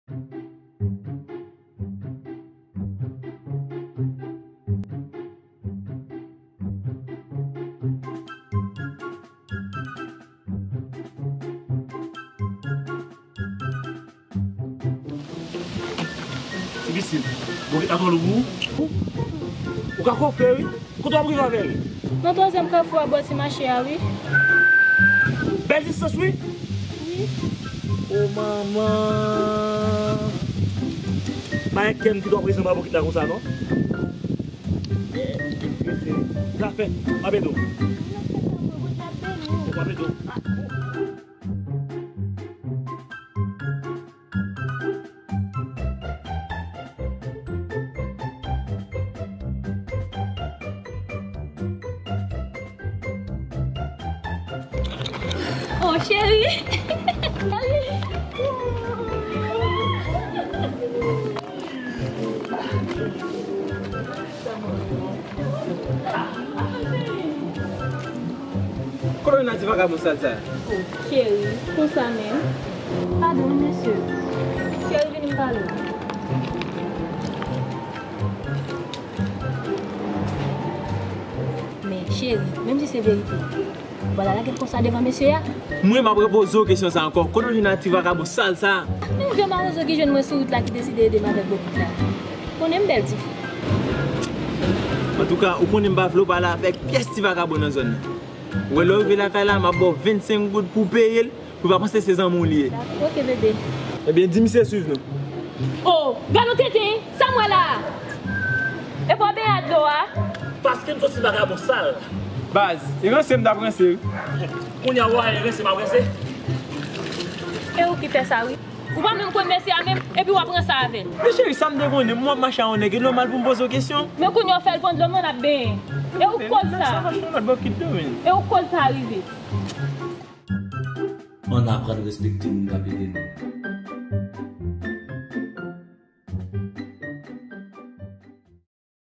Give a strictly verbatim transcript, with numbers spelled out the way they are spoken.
Difisil. Bon, avè w pou ou. Ou ka kofre, wi. Kote w ap rive avè l? Nan twazyèm kafou a bò ti mache a, wi. Bèl distans, wi. Wi. O manman. Pa gen kè m kite w ap rete anba bokit la konsa, non. Zafè. M ap ede w. M ap ede w. Oh, cheri. Cheri. Kote w jwenn ak ti vagabon sal sa? Oh, cheri, konsa menm. Padon, wi, mesye. Cheri, vini m pale w. Men, cheri, menm si se verite, ou pa ta lage l konsa devan mesye a. Mwen, m ap repoze w kesyon sa ankò. Kote w jwenn ak ti vagabon sal sa? Menm vye mawozo ki jwenn mwen sou wout la ki deside ede m avèk bokit la. Konnen m bèl tifi. Antouka, ou konnen m pa vle w pale avèk pyès ti vagabon nan zòn nan. Ou wè, lè w rive lakay la, m ap ba w vennsenk goud pou w peye l, pou w pa panse se zanmi w li ye. Dakò, oke, bebe. Ebyen, di misye swiv nou. Oh, gad yon tenten, sa m wè la a? Epi w ap benyen ak dlo a? Paske m se yon ti vagabon sal. Baz, e ranse m t ap ranse, wi. Kounye a, w a ranse, m ap ranse. E ou ki fè sa, wi. Ou pa menm konn mesye a menm, epi w ap ranse avè l. Men cheri, sa m te konnen, m w ap mache a yon nèg, e nòmal pou m poze w kesyon. Men kounye a w fè l pran dlo m nan, l ap benyen. E ou k koz sa? Sa mache yon lòt bò ki dlo, men. E ou k koz sa rive? Ann aprann respekte moun k ap ede nou.